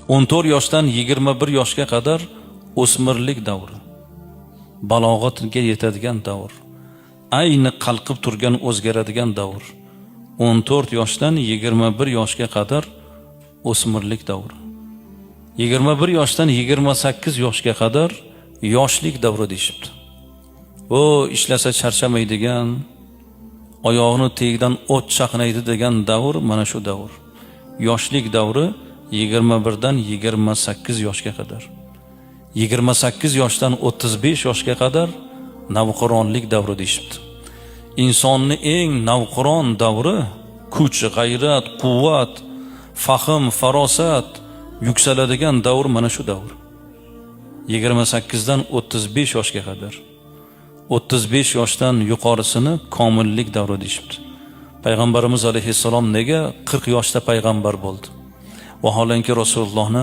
14 yoshdan 21 yoshga qadar o'smirlik davri. Balog'atga yetadigan davr. Ayni qalqib turgan, o'zgaradigan davr. 14 yoshdan 21 yoshga qadar o'smirlik davri. 21 yoshdan 28 yoshga qadar yoshlik davri deyishibdi. Bu ishlasa charchamaydigan, oyog'ini tagidan o't chaqnaydi degan davr mana shu davr. Yoshlik davri 21 dan 28 yoshga qadar. 28 yoshdan 35 yoshga qadar navqironlik davri deyishibdi. Insonni eng navqiron davri kuch, g'ayrat, quvvat, fahm, farosat yuksaladigan davr mana shu davr. 28 dan 35 yoshga qadar. 35 yoshdan yuqorisini komillik davri deyishibdi. Payg'ambarimiz alayhissalom nega 40 yoshda payg'ambar bo'ldi? Vaholanki Rasulullohni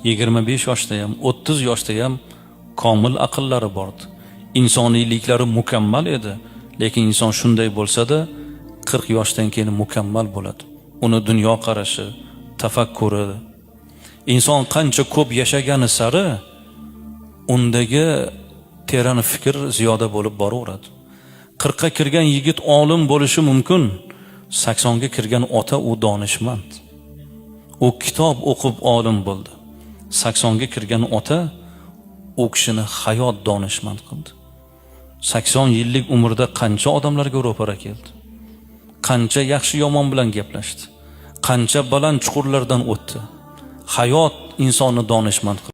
25 yoshda ham, 30 yoshda ham komil aqllari bordi. Insoniyliklari mukammal edi, lekin inson shunday bo'lsa-da 40 yoshdan keyin mukammal bo'ladi. Uni dunyo qarashi, tafakkuri, inson qancha ko'p yashagani sari undagi teran fikr ziyoda bo'lib boraveradi. 40 ga kirgan yigit olim bo'lishi mumkin, 80 ga kirgan ota u donishmand. U kitob o'qib olim bo'ldi. 80 ga kirgan ota u kishini hayot donishmand qildi. 80 yillik umrda qancha odamlarga ro'para keldi. Qancha yaxshi yomon bilan gaplashdi. Qancha baland chuqurlardan o'tdi. Hayot insonni donishmand qildi.